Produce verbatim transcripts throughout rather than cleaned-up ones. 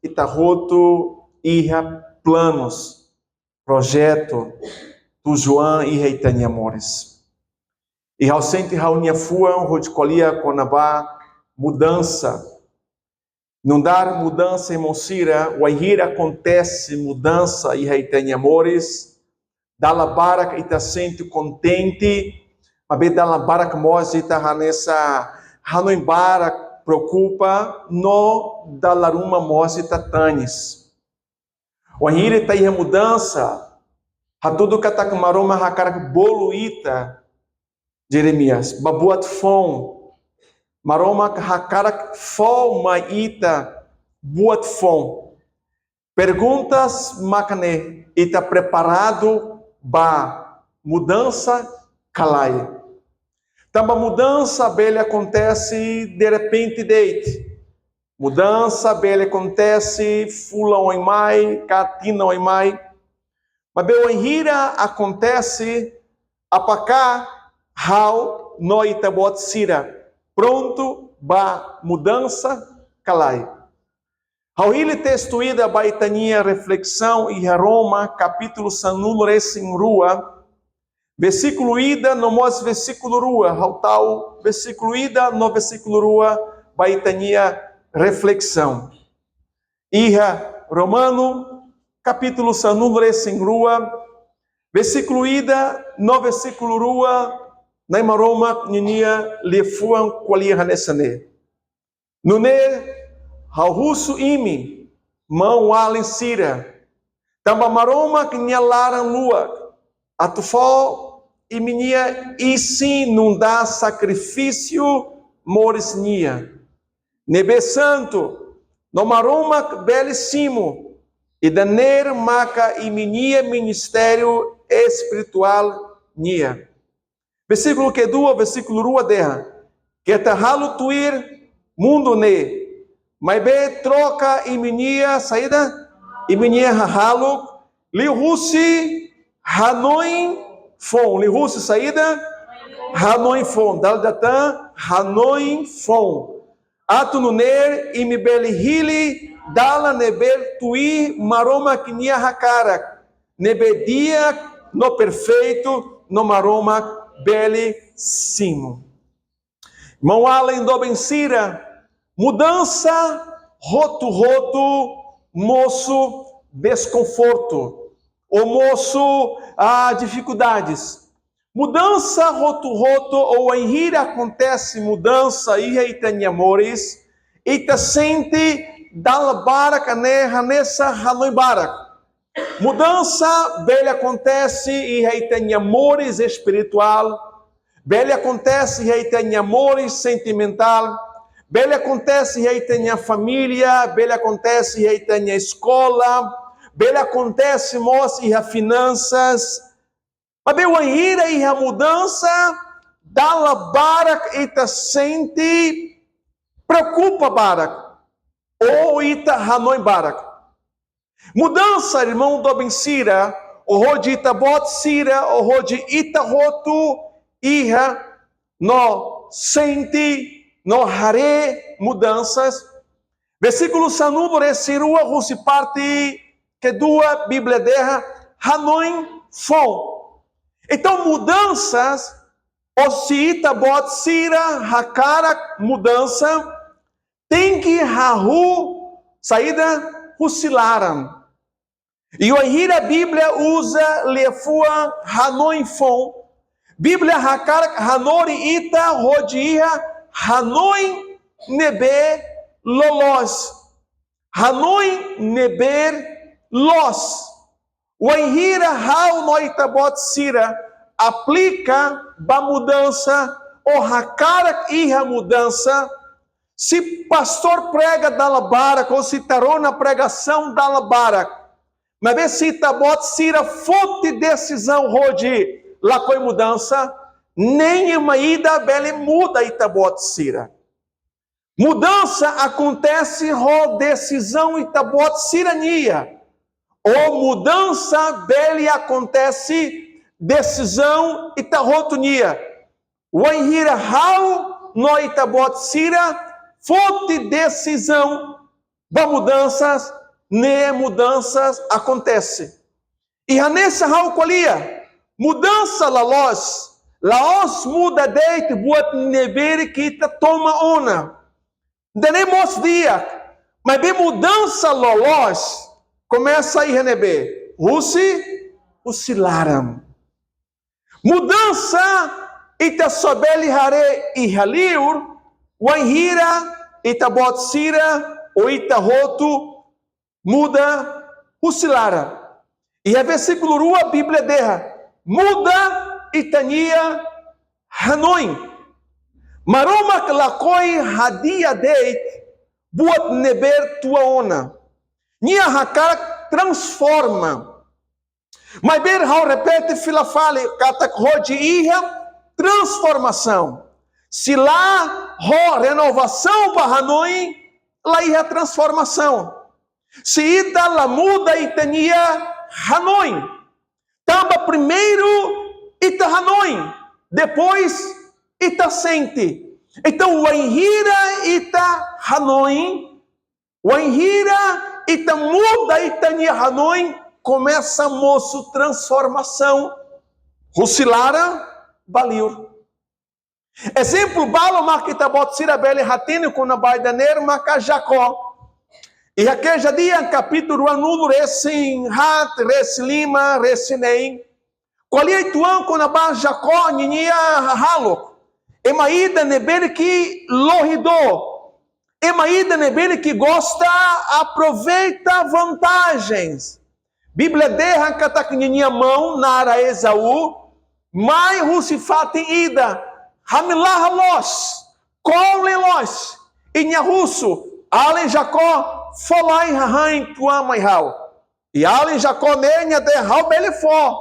ita hotu iha planus, projetu, tujuan iha ita-nia moris. I ha'u sente ha'u-nia fuan hodi ko'alia kona-ba mudansa. Nu'udar mudansa, irmaun sira, wainhira akontese mudansa iha ita-nia moris, dala barak ita sente kontente, maibé dala barak mós ita hanesan hanoin barak, preokupa, no dala ruma mós ita tanis. Wainhira ita iha mudansa, hatudu katak Maromak hakarak bolu ita, Jeremias, ba buat foun. Maromak hakarak fó mai ita buat foun. Perguntas mak ne'e: ita preparadu ba mudansa ka lae? Tanba mudansa bele akontese derrepente de'it. Mudansa bele akontese fulan oin mai, ka tinan oin mai. Maibé wainhira akontese, apakah ha'u no ita-boot sira prontu ba mudansa ka lae? Ha'u hili testu ida ba ita-nia reflesaun iha Roma, kapítulu sanulu-resin-rua, versíkulu ida no mós versíkulu rua. Ha'u tau versíkulu ida no versíkulu rua ba ita-nia reflesaun. Iha Romanu, kapítulu sanulu-resin-rua, versíkulu ida no versíkulu rua, Na'i Maromak ninia liafuan ko'alia hanesan ne'e: Nune'e ha'u husu imi, maun-alin sira, tanba Maromak nia laran luak, atu fó imi-nia isin nu'udar sakrifísiu moris nian, ne'ebé santu, no Maromak bele simu, ida-ne'e maka imi-nia ministériu espirituál nian. Versíkulu kedua, versíkulu rua dehan: Keta halo tuir mundu ne'e, maibé troka imi-nia saida? Imi-nia hahalok, liuhusi hanoin foun. Liuhusi saida? Hanoin foun. Dala ida tan, hanoin foun. Atu nune'e imi bele hili dalan ne'ebé tuir Maromak nia hakarak, ne'ebé di'ak no perfeitu, no Maromak bele simu. Maun-alin doben sira, mudansa hotu-hotu mosu deskonfortu, ou mosu, ah, difikuldades. Mudansa hotu-hotu, ou wainhira akontese mudansa iha ita-nia moris, ita sente dala barak ne'e hanesan hanoin barak. Mudansa bele akontese iha ita-nia moris espirituál, bele akontese iha ita-nia moris sentimentál, bele akontese iha ita-nia família, bele akontese iha ita-nia eskola, bele akontese mós iha finansas. Maibé wainhira iha mudansa, dala barak ita sente preokupa barak, ou ita hanoin barak. Mudansa, irmaun doben sira, ou hodi ita-boot sira, ou hodi ita hotu iha no sente no haree mudansas. Versíkulu sanulu-resin-rua husi parte kedua Bíblia dehan hanoin foun. Entaun, mudansas, ou se ita-boot sira hakarak mudansa, tenke hahú saida? Husi laran. I wainhira Bíblia uza liafuan hanoin foun, Bíblia hakarak hanorin ita hodi iha hanoin ne'ebé loloos. Hanoin ne'ebé loos. Wainhira ha'u no ita-boot sira aplika ba mudansa, ou hakarak iha mudansa, se pastór prega dala barak, ou se ita rona pregasaun dala barak, maibé se ita-boot sira foti desizaun hodi lakohi mudansa, nein ema ida bele muda ita-boot sira. Mudansa akontese ho desizaun ita-boot sira-nian. Ou mudansa bele akontese desizaun ita hotu nian. Wainhira ha'u no ita-boot sira foti desizaun ba mudansas, ne'e mudansas akontese. I hanesan ha'u ko'alia, mudansa la loos, la'ós muda de'it buat ne'ebé ke ita toman ona. Ida-ne'e mós di'ak, maibé mudansa loloos komesa iha ne'ebé? Husi, husi laran. Mudansa ita só bele haree iha liur, wainhira ita-boot sira, ou ita hotu, muda husi laran. Iha versíkulu rua Bíblia dehan, muda ita-nia hanoin. Maromak lakohi hadi'a de'it buat ne'ebé tuan ona. Nia hakarak transforma. Maibé ha'u repete fila fali katak hodi iha transformasaun. Se la ho renovasaun ba hanoin, la iha transformasaun. Se ita la muda ita-nia hanoin. Tanba primeiru ita hanoin, depois ita sente. Entaun, wainhira ita hanoin, wainhira ita muda ita-nia hanoin, komesa mosu transformasaun husi laran ba liur. Ezemplu balu mak ita-boot sira bele hatene kona-ba ida-ne'e maka Jacó. Iha Kejadian kapítulu ruanulu-resin-haat, resin-lima, resin-neen. Ko'alia uitoan kona-ba Jacó ninia hahalok. Ema ida ne'ebé ke lohidór. Ema ida ne'ebé ke gosta aproveita vantagens. Bíblia dehan katak ninia maun naran Esaú, mai husi fatin ida, hamilaha loos, kole loos, i nia husu, alin Jacó, fó lai hahán uitoan mai ha'u. I alin Jacó ne'e nia dehan ha'u bele fó,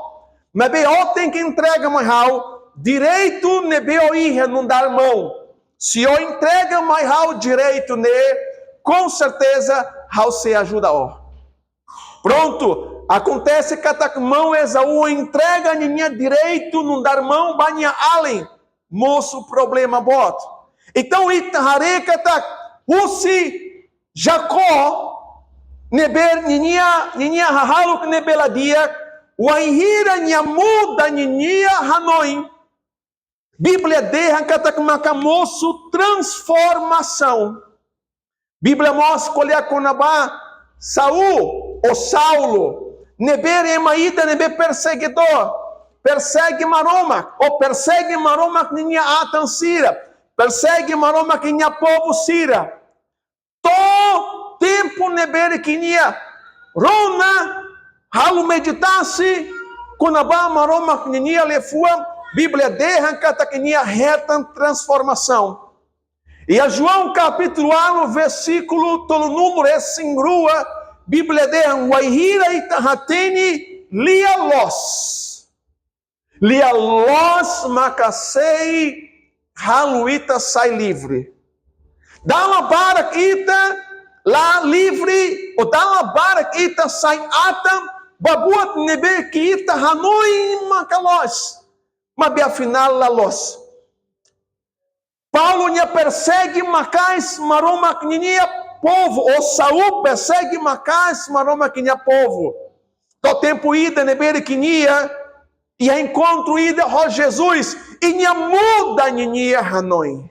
maibé ó tenke entrega mai ha'u direitu ne'ebé ó iha nu'udar maun. Se ó entrega mai ha'u direitu ne'e, com certeza ha'u sei ajuda ó. Prontu, akontese katak maun Esaú entrega ninia direitu nu'udar maun ba nia alin, mosu problema boot. Entaun, ita haree katak husi Jacó ne'ebé ninia, ninia hahalok ne'ebé la di'ak, wainhira nia muda ninia hanoin, Bíblia dehan katak maka mosu transformasaun. Bíblia mós ko'alia kona-ba Saul, ou Saulo, ne'ebé ema ida ne'ebé persegidór, persege Maromak, ou persege Maromak ninia atan sira, persege Maromak ninia povu sira. To'o tempu ne'ebé ke nia rona, halo meditasi kona-ba Maromak ninia liafuan, Bíblia dehan katak nia hetan transformasaun. Iha João kapítulu ualu, versíkulu tolunulu-resin-rua, Bíblia dehan wainhira ita hatene lia loos. Lia loos maka sei halo ita sai livre. Dala barak ita la livre, ou dala barak ita sai atan ba buat ne'ebé ke ita hanoin maka loos, maibé afinál la loos. Paulo nia persege maka'as Maromak ninia povu, ou Saul persege maka'as Maromak ninia povu. To'o tempu ida ne'ebé ke nia iha enkontru ida ho Jesus, i nia muda ninia hanoin.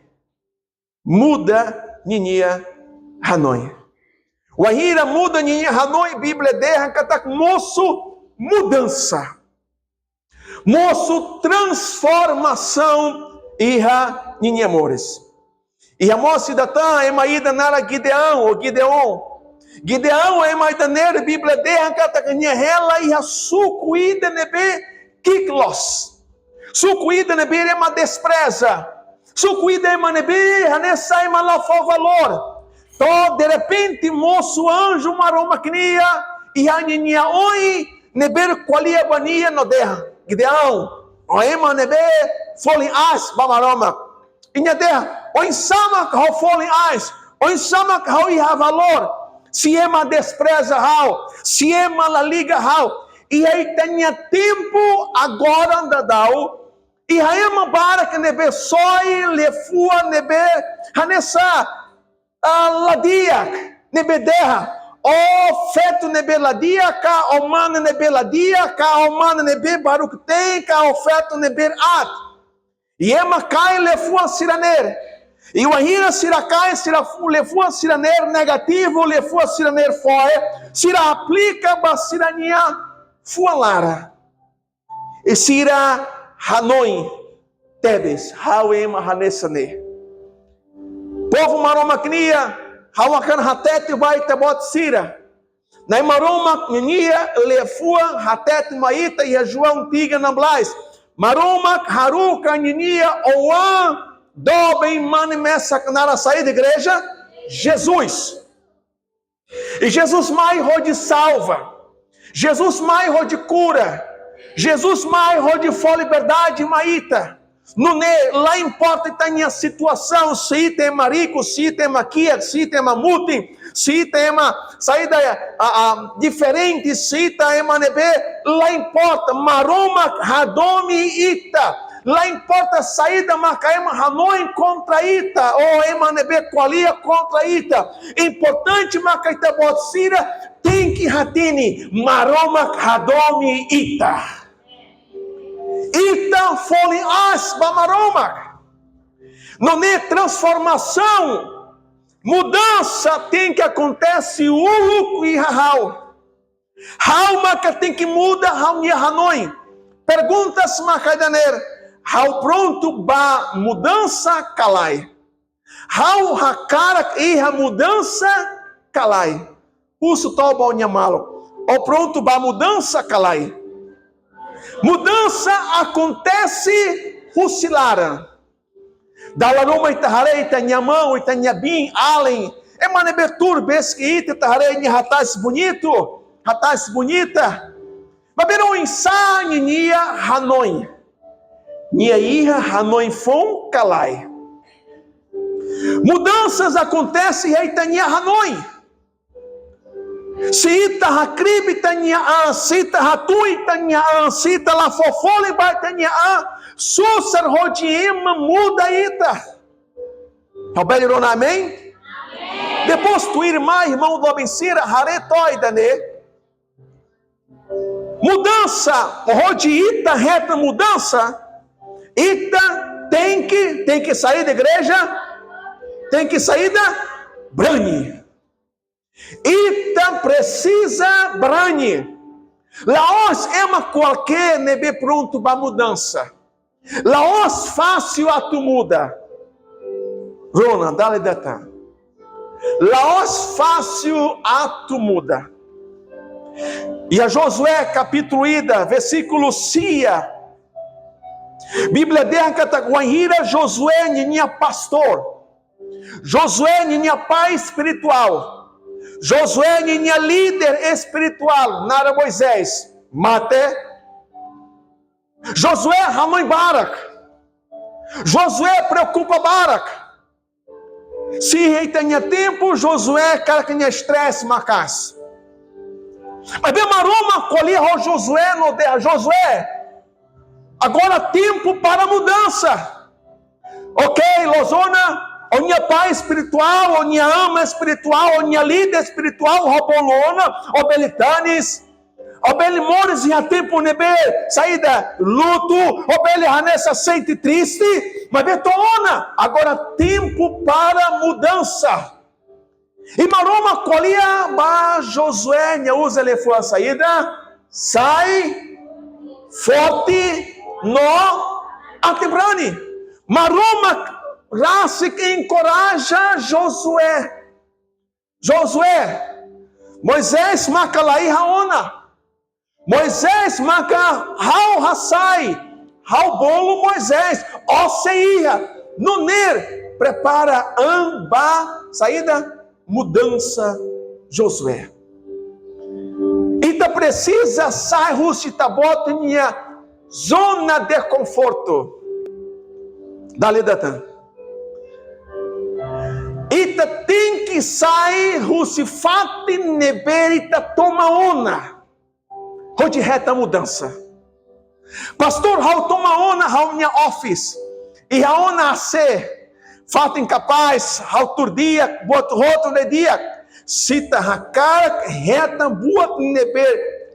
Muda ninia hanoin. Wainhira muda ninia hanoin, Bíblia dehan katak mosu mudansa, mosu transformasaun iha ninia moris. Iha mós ida tan, ema ida naran Gideão, ou Gideon. Gideão, ema ida-ne'e Bíblia dehan katak nia hela iha suku ida ne'ebé ki'ik loos. Suku ida ne'ebé ema despreza. Suku ida ema ne'ebé hanesan ema la fó valór. To'o derrepente mosu anju Maromak nian iha ninia oin ne'ebé ko'alia ba nia no dehan: Gideão, ó ema ne'ebé folin aas ba Maromak. I nia dehan: oinsá mak ha'u folin aas, oinsá mak ha'u iha valór, se ema despreza ha'u, se ema la liga ha'u? Iha ita-nia tempu agora daudaun, iha ema barak ne'ebé soe liafuan ne'ebé hanesan, ah, la di'ak. ne'ebé dehan, ó feto ne'ebé la di'ak, ka ó mane ne'ebé la di'ak, ka ó mane ne'ebé baruk-teen, ka ó feto ne'ebé aat. I ema kaer liafuan sira-ne'e. I wainhira sira kaer sira fu-, liafuan sira-ne'e negativu, liafuan sira-ne'e fo'er, sira aplika ba sira-nia fuan laran. I sira hanoin tebes, ha'u ema hanesan ne'e. Povu Maromak nian, ha'u hakarak hatete ba ita-boot sira. Na'i Maromak ninia liafuan hatete mai ita iha João tiga enam belas. Maromak haruka ninia oan doben mane mesak, naran saida, igreja? Jesus. I Jesus mai hodi salva. Jesus mai hodi kura. Jesus mai hodi fó liberdade mai ita. Nune'e, la importa ita-nia situasaun, se ita ema riku, se ita ema kiak, se ita ema mutin, se ita ema saida, a, a, diferente, se ita ema ne'ebé, la importa, Maromak hadomi ita. La importa saida maka ema hanoin kontra ita, ou ema ne'ebé ko'alia kontra ita. Importante maka ita-boot sira tenke hatene, Maromak hadomi ita. Ita folin aas ba Maromak. Nune'e transformasaun, mudansa tenke akontese uluk iha ha'u. Ha'u maka tenke muda ha'u-nia hanoin. Perguntas maka ida-ne'e, ha'u prontu ba mudansa ka lae? Ha'u hakarak iha mudansa ka lae? Husu to'ok ba ó-nia maluk. Ó prontu ba mudansa ka lae? Mudansa akontese husi laran. Dala ruma ita haree ita-nia maun, ita-nia biin, alin, ema ne'ebé tuur besik ita, ita haree nia hatais bonitu, hatais bonita. Maibé oinsá ninia hanoin? Nia iha hanoin foun ka lae? Mudansas akontese iha ita-nia hanoin. Se ita hakribi ita-nia an, se ita hatún ita-nia an, se ita la fó folin ba ita-nia an, susar hodi ema muda ita. Ha'u bele rona amen? Depois tuirmai, irmaun doben sira, haree to'ok ida-ne'e. Mudansa, hodi ita hetan mudansa, ita tenke, tenke saida, igreja? Tenke saida? Brani. Ita presiza brani. La'ós ema kualkér ne'ebé prontu ba mudansa. La'ós fásil atu muda. Rona, dala ida tan. La'ós fásil atu muda. Iha Josué kapítulu ida, versíkulu sia. Bíblia dehan katak wainhira Josué ninia pastór, Josué ninia pai espirituál, Josué ninia líder espirituál, naran Moisés, mate, Josué hanoin barak. Josué preokupa barak. Se iha ita-nia tempu, Josué karik nia stress maka'as. Maibé Maromak ko'alia ho Josué no dehan: Josué, agora tempu para mudansa. Ok, loos ona, ó-nia pai espirituál, ó-nia aman espirituál, ó-nia líder espirituál, ha'u bolu ona, ó bele tanis, ó bele moris iha tempu ne'ebé saida, lutu, ó bele hanesan sente triste, maibé to'o ona, agora tempu para mudansa. I Maromak ko'alia ba Josué, nia uza liafuan saida? Sai forte no aten brani. Maromak rasik enkoraja Josué. Josué, Moisés maka la iha ona. Moisés maka ha'u hasai, ha'u bolu Moisés, ó sei iha. Nune'e prepara an ba saida? Mudansa, Josué. Ita presiza sai husi ita-boot nia zona de konfortu. Dala ida tan. Ita tenke sai husi fatin ne'ebé ita toman ona hodi hetan mudansa. Pastór, ha'u toman ona ha'u-nia office. Iha ona A C, fatin kapás, ha'u tuur di'ak, buat hotu-hotu di'ak. Se ita hakarak hetan buat ne'ebé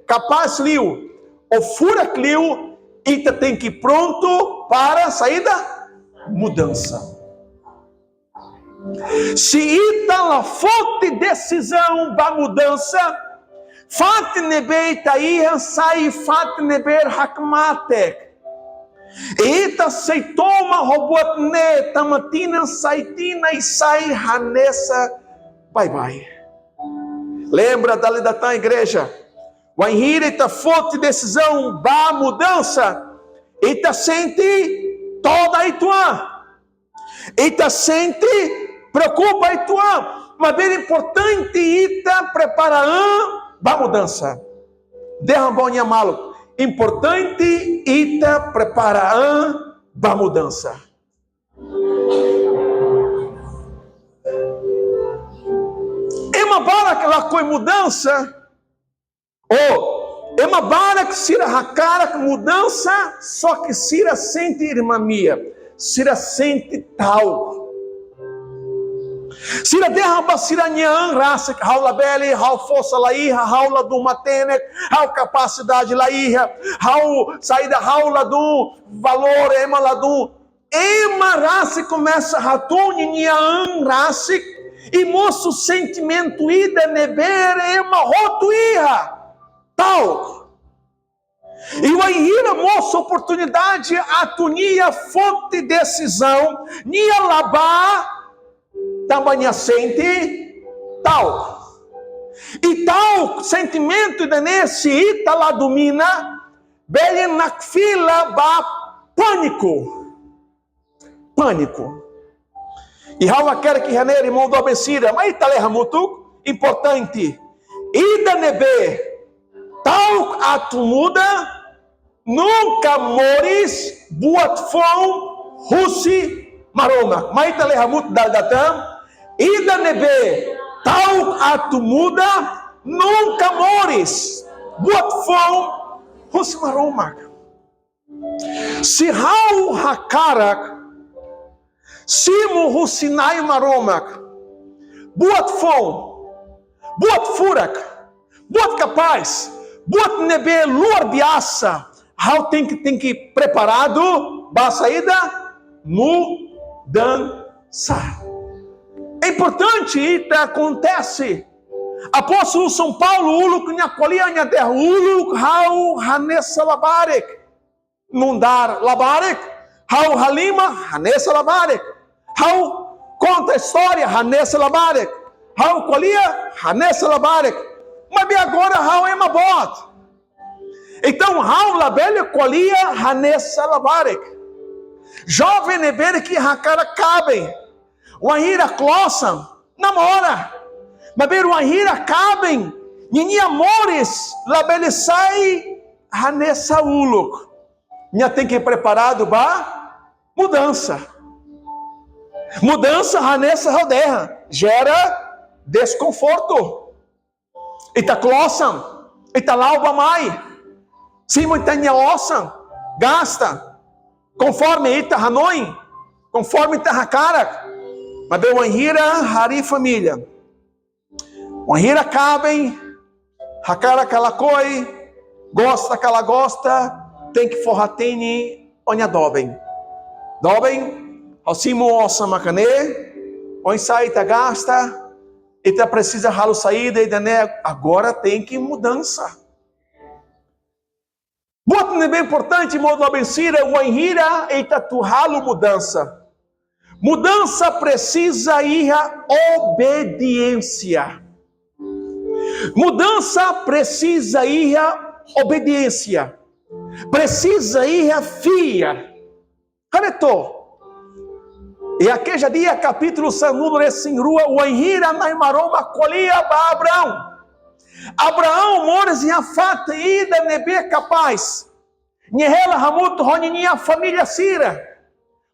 kapás liu ou furak liu, ita tenke prontu para saida? Mudansa. Se ita la foti desizaun ba mudansa, fatin ne'ebé ita iha sai fatin ne'ebé hakmatek. Ita sei toman ho buat ne'e tama tinan, sai tinan, i sai hanesan baibain. Lembra dala ida tan, igreja. Wainhira ita foti desizaun ba mudansa, ita sente todan uitoan. Ita sente preokupa uitoan. Maibé importante ita prepara an ba mudansa. Dehan ba ó-nia maluk, importante ita prepara an ba mudansa. Ema barak lakohi mudansa. Ou ema barak sira hakarak mudansa, só que sira sente, irmán mia, sira sente ta'uk. Sira dehan ba sira-nia an rasik, ha'u labele, ha'u forsa la iha, ha'u ladún matenek, ha'u kapasidade la iha, ha'u saida, ha'u ladún valór, ema ladún. Ema rasik komesa hatún ninia an rasik, i mosu sentimentu ida ne'ebé ema hotu iha, ta'uk. I wainhira mosu oportunidade atu nia foti desizaun, nia la bá, tanba nia sente ta'uk. I ta'uk, sentimentu ida-ne'e se ita la domina, bele nakfila ba pániku. Pániku. I ha'u hakarak iha ne'e, irmaun doben sira, mai ita lee hamutuk, importante. Ida ne'ebé ta'uk atu muda, nunka moris buat foun husi Maromak. Mai ita lee hamutuk dala ida tan. Ida ne'ebé ta'uk atu muda, nunka moris buat foun husi Maromak. Se ha'u hakarak simu husi Na'i Maromak buat foun, buat furak, buat kapás, buat ne'ebé luar biasa, ha'u tenke, tenke preparadu ba saida? Mudansa. É importante ita akontese. Apóstolu São Paulo, uluk nia ko'alia, nia dehan uluk ha'u hanesan labarik. Nu'udar labarik, ha'u halimar hanesan labarik. Ha'u konta istória hanesan labarik. Ha'u ko'alia hanesan labarik. Maibé agora ha'u ema boot. Entaun, ha'u labele ko'alia hanesan labarik. Joven ne'ebé ke hakarak kaben, wainhira klosan, namora. Maibé wainhira kaben, ninia moris labele sai hanesan uluk. Nia tenke preparadu ba mudansa. Mudansa hanesan ha'u dehan, jera deskonfortu. Ita klosan, ita la'o bá mai. Simu ita-nia osan, gasta konforme ita hanoin, konforme ita hakarak. Maibé wainhira harii família, wainhira kaben, hakarak ka lakohi, gosta ka la gosta, tenke fó-hatene ó-nia doben. Doben, ha'u simu osan maka ne'e, oinsá ita gasta, ita presiza halo saida, ida-ne'e agora tenke mudansa. Buat ne'ebé importante, irmaun doben sira, wainhira ita atu halo mudansa. Mudansa presiza iha obediénsia. Mudansa presiza iha obediénsia. Presiza iha fiar. Haree to'ok. Iha Kejadia kapítulu sanulu-resin-rua, wainhira Na'i Maromak ko'alia ba Abraão. Abraão moris iha fatin ida ne'ebé kapás. Nia hela hamutuk ho ninia família sira,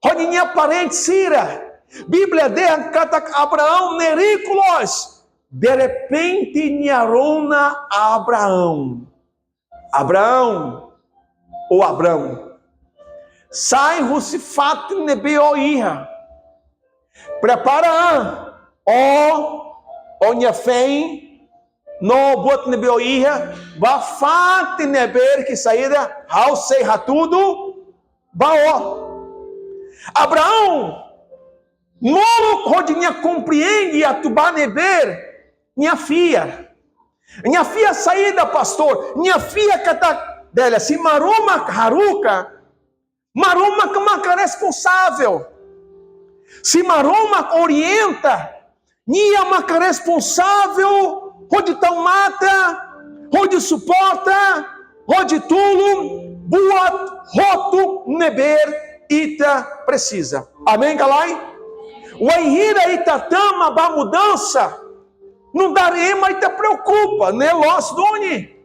ho ninia parente sira. Bíblia dehan katak Abraão ne'e riku loos. Derrepente nia rona Abraão. Abraão, ou Abraão, sai husi fatin ne'ebé ó iha. Prepara an, ó ó-nia feen no buat ne'ebé ó iha ba fatin ne'ebé ke saida, ha'u sei hatudu ba ó. Abraão molok hodi nia komprende atu ba ne'ebé nia fiar. Nia fiar saida, pastór? Nia fiar katak, dala, se Maromak haruka, Maromak maka responsavel. Se Maromak orienta, nia maka responsavel hodi tau matan, hodi suporta, hodi tulun buat hotu ne'ebé ita presiza. Amen ka lae? Wainhira ita tama ba mudansa, nu'udar ema ita preokupa, ne'e loos duni.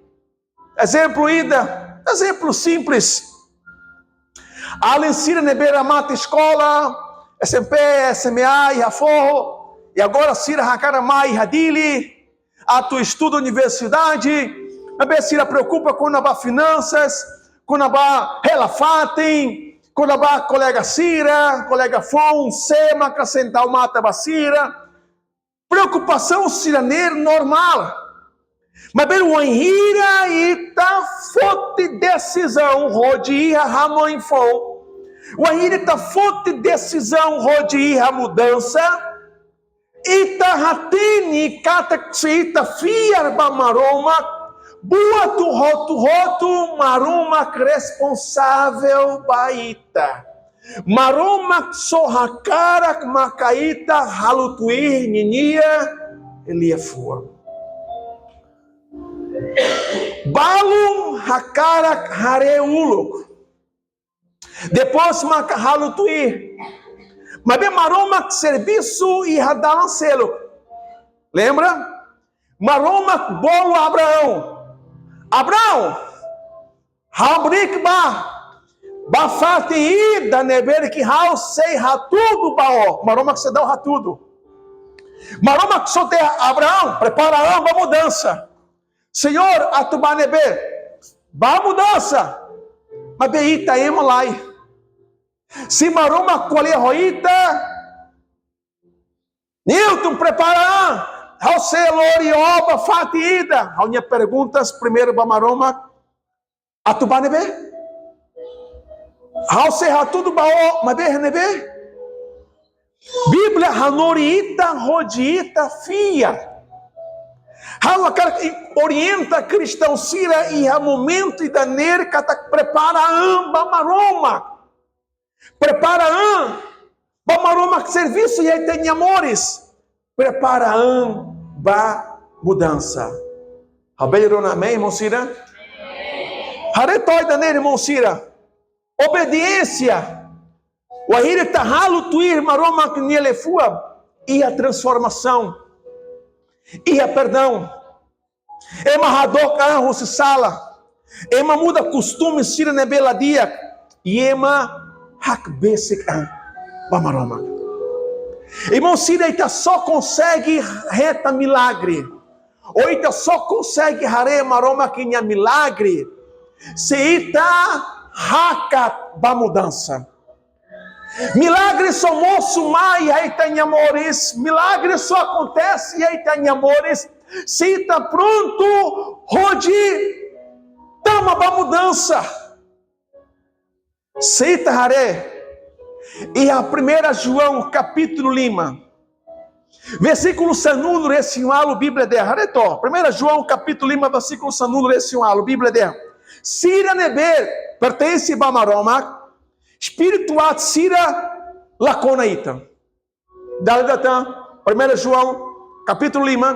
Ezemplu ida, ezemplu simples. Alin sira ne'ebé remata eskola, S M P, S M A, iha foho, i agora sira hakarak mai iha Dili atu estuda universidade, maibé sira preokupa kona-ba finansas, kona-ba hela fatin, kona-ba kolega sira, kolega foun, sé maka sei tau matan ba sira. Preokupasaun sira-ne'e normál. Maibé wainhira ita foti desizaun hodi iha hanoin foun, wainhira ita foti desizaun hodi iha mudansa, ita hatene katak se ita fiar ba Maromak, buat hotu-hotu Maromak responsavel ba ita. Maromak só hakarak maka ita halo tuir ninia liafuan. Balun hakarak haree uluk, depois maka halo tuir. Maibé Maromak servisu iha dalan seluk. Lembra? Maromak bolu Abraão: Abraão, hamriik bá ba fatin ida ne'ebé ke ha'u sei hatudu ba ó. Maromak seidauk hatudu. Maromak só dehan Abraão, prepara an ba mudansa. Señór, atu ba ne'ebé? Ba mudansa. Maibé ita ema lae. Se Maromak ko'alia ho ita, Newton, prepara an, ha'u sei lori ó ba fatin ida. Ha'u-nia perguntas primeiru ba Maromak: atu ba ne'ebé? Ha'u sei hatudu ba ó, maibé iha ne'ebé? Bíblia hanorin ita hodi ita fiar. Ha'u hakarak orienta kristaun sira iha momentu ida-ne'e katak prepara an ba Maromak. Prepara an ba Maromak servisu iha ita-nia moris. Prepara an ba mudansa. Ha'u bele rona amen, irmaun sira? Haree to'ok ida-ne'e, irmaun sira. Obediénsia. Wainhira ita halo tuir Maromak nia liafuan, iha transformasaun, iha perdaun. Ema hadook an husi sala. Ema muda kostume sira ne'ebé la di'ak. I ema hakbesik an ba Maromak. Irmaun sira, ita só konsege hetan milagre, ou ita só konsege haree Maromak nia milagre, se ita hakat ba mudansa. Milagre só mosu mai iha ita-nia moris, milagre só akontese iha ita-nia moris, se ita prontu hodi tama ba mudansa. Se ita haree iha Primeira João kapítulu lima, versíkulu sanulu-resin-ualu, Bíblia dehan, haree to'ok, Primeira João kapítulu lima, versíkulu sanulu-resin-ualu, Bíblia dehan: Sira ne'ebé pertense ba Maromak, espíritu aat sira la kona ita. Dala ida tan, Primeira João kapítulu lima,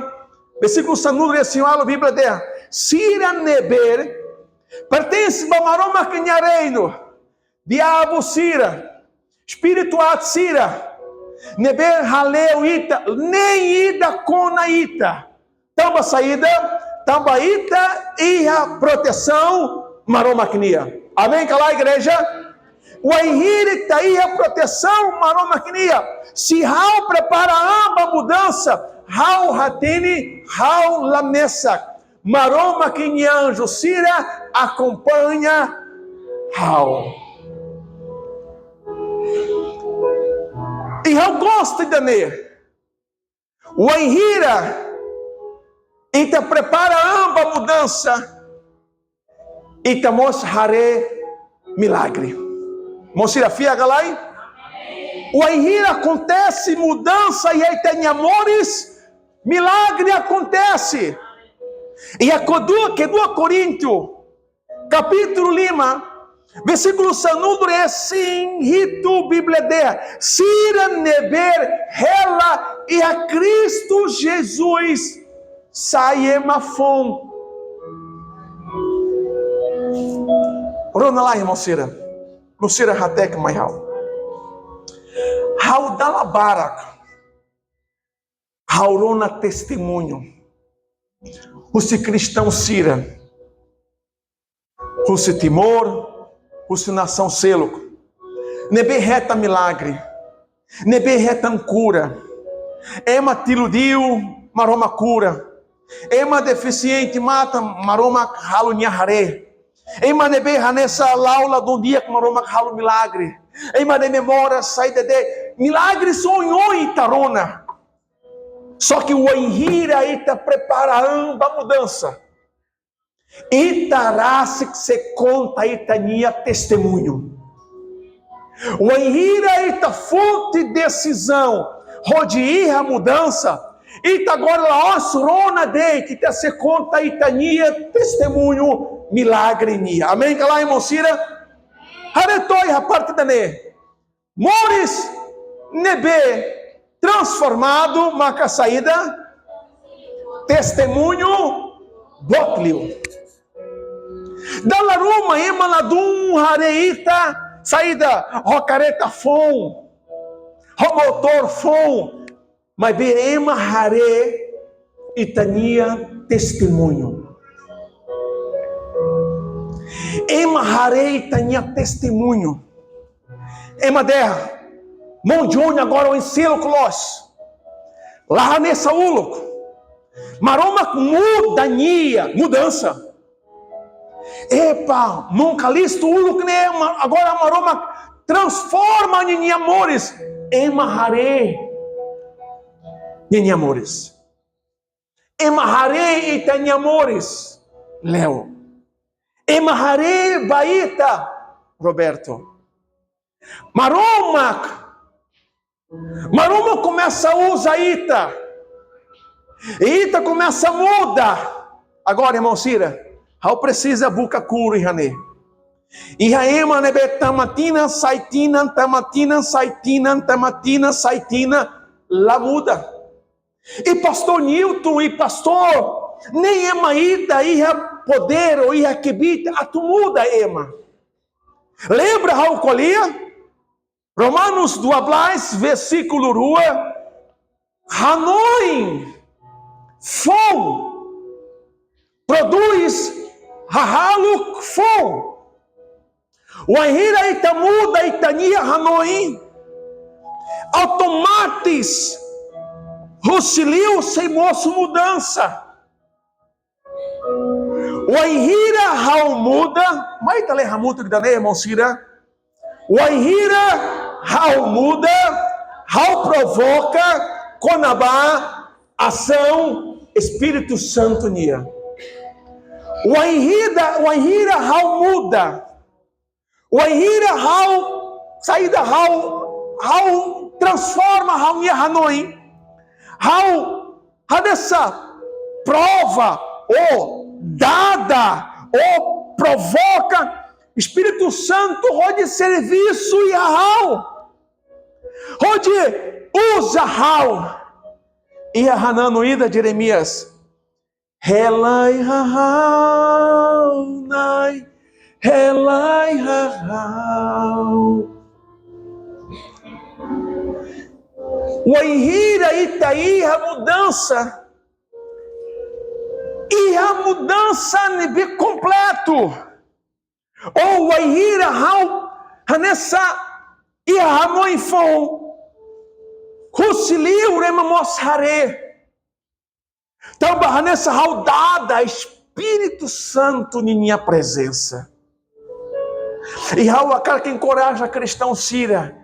versíkulu sanulu-resin-ualu, Bíblia dehan: Sira ne'ebé pertense ba Maromak nia reinu, diabu sira, espíritu aat sira, ne'ebé hale'u ita, nein ida kona ita. Tanba saida? Tanba ita iha protesaun Maromak nian. Amen ka lae, igreja? Wainhira ita iha protesaun Maromak nian, se ha'u prepara an ba mudansa, ha'u hatene ha'u la mesak. Maromak nia anju sira akompaña ha'u. I ha'u gosta ida-ne'e. Wainhira Ita prepara an ba mudansa, ita mós haree milagre. Irmaun sira fiar ka lae? Wainhira akontese mudansa iha ita-nia moris, milagre akontese. Iha kedua, kedua Korintu, kapítulu lima, versíkulu sanulu-resin-hitu, Bíblia dehan: Sira ne'ebé hela iha Kristu Jesus sai ema foun. Rona lai, irmaun sira. Irmaun sira hateke mai ha'u. Ha'u dala barak, ha'u rona testemuñu husi kristaun sira, husi Timor, husi nasaun seluk, ne'ebé hetan milagre, ne'ebé hetan kura. Ema tilu diu, Maromak kura. Ema defisiente matan, Maromak halo nia haree. Ema ne'ebé hanesan la'o ladún di'ak, Maromak halo milagre. Ema ne'ebé moras sai de'it, milagre oioin ita rona. Só ke wainhira ita prepara an ba mudansa, ita rasik sei konta ita-nia testemuñu. Wainhira ita foti desizaun hodi iha mudansa, ita agora la'ós rona de'it, ita sei konta ita-nia testemuñu milagre nian. Amen ka lae, irmaun sira? Haree to'ok iha parte ida-ne'e. Moris ne'ebé transformadu maka saida? Testemuñu boot liu. Dala ruma ema ladún haree ita saida? Ho kareta foun, ho motór foun. Maibé ema haree ita-nia testemuñu. Ema haree ita-nia testemuñu. Ema dehan: Maun Johnny agora oin seluk loos. La hanesan uluk. Maromak muda nia, mudansa. Epa, maun Kalistu uluk ne'e, ma-, agora Maromak transforma ninia moris. Ema haree ninia moris. Ema haree ita-nia moris, Leo. Ema haree ba ita, Roberto. Maromak, Maromak komesa uza ita. I ita komesa muda. Agora, irmaun sira, ha'u presiza buka kuru iha ne'e. Iha ema ne'ebé tama tinan, sai tinan, tama tinan, sai tinan, tama tinan, sai tinan, la muda. I pastór Newton, i pastór, nein ema ida iha podér, iha kbiit atu muda ema. Lembra ha'u ko'alia? Romanos dua belas, versíkulu rua, hanoin foun prodús hahalok foun. Wainhira ita muda ita-nia hanoin, automatis husi liur sei mosu mudansa. Wainhira ha'u muda, mai ita lee hamutuk ida-ne'e, irmaun sira. Wainhira ha'u muda, ha'u provoka kona-ba asaun Espíritu Santu nian. Wainhira, wainhira ha'u muda, wainhira ha'u, saida, ha'u, ha'u transforma ha'u-nia hanoin, ha'u hanesan prova, ou dada, ou provoka Espíritu Santu hodi servisu iha ha'u, hodi uza ha'u. Iha hananu ida Jeremias: Hela iha ha'u, Na'i, hela iha ha'u. Wainhira ita iha mudansa, iha mudansa ne'ebé kompletu. Ou wainhira ha'u hanesan iha hanoin foun, husi liur ema mós haree. Tanba hanesan ha'u dada Espíritu Santu ninia prezensa. I ha'u hakarak enkoraja kristaun sira.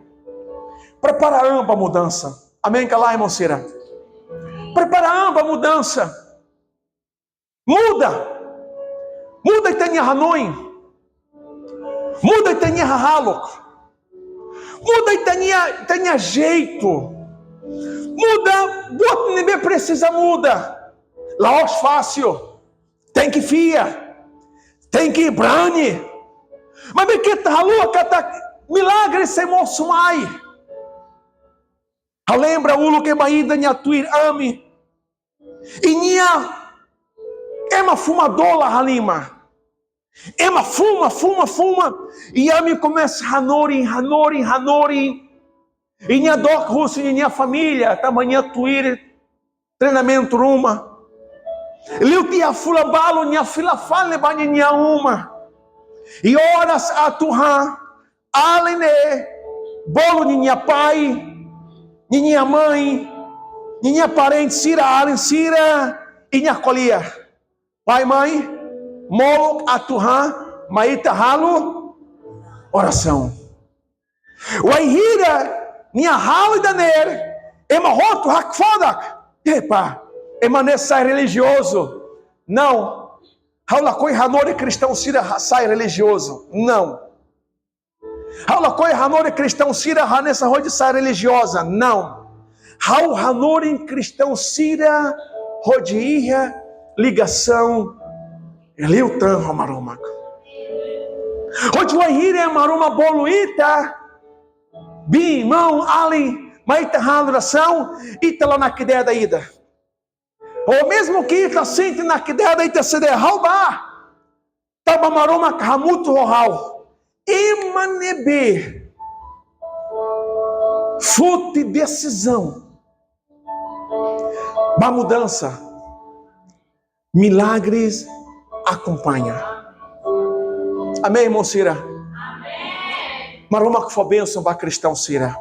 Prepara an ba mudansa. Amen ka lae, irmaun sira? Prepara an ba mudansa. Muda. Muda ita-nia hanoin. Muda ita-nia hahalok. Muda ita-nia, ita-nia jeitu. Muda buat ne'ebé presiza muda. La'ós fasil. Tenke fiar. Tenke brani. Maibé keta haluha katak milagre sei mosu mai. Ha'u lembra uluk ema ida nia tuir ami. I nia ema fumadór la halimar. Ema fuma, fuma, fuma. I ami komesa hanorin, hanorin, hanorin. I nia dook husi nia família, tanba nia tuir treinamentu ruma. Liu tiha fulan balu nia fila fali ba nia uma. I oras atu han, alin ne'e bolu nia pai, nia mãe, nia parente sira, alin sira, i nia ko'alia: Pai, mãe, molok atu han, mai ita halo orasaun. Wainhira nia halo ida-ne'e, ema hotu hakfodak. Epá, ema ne'e sai relijiozu. Não. Ha'u lakohi hanorin kristaun sira ha-, sai relijiozu. Não. Ha'u lakohi hanorin kristaun sira hanesan hodi sai relijioza. Não. Ha'u hanorin kristaun sira hodi iha ligasaun liután ho Maromak. Hodi wainhira Maromak bolu ita, biin, maun, alin, mai ita halo orasaun, ita la nakdedar ida. Ou mezmu ke ita sente nakdedar, ita sei dehan: Ha'u bá, tanba Maromak hamutuk ho ha'u. Ema ne'ebé foti desizaun ba mudansa, milagres akompaña. Amen, irmaun sira? Maromak fó bensaun ba kristaun sira.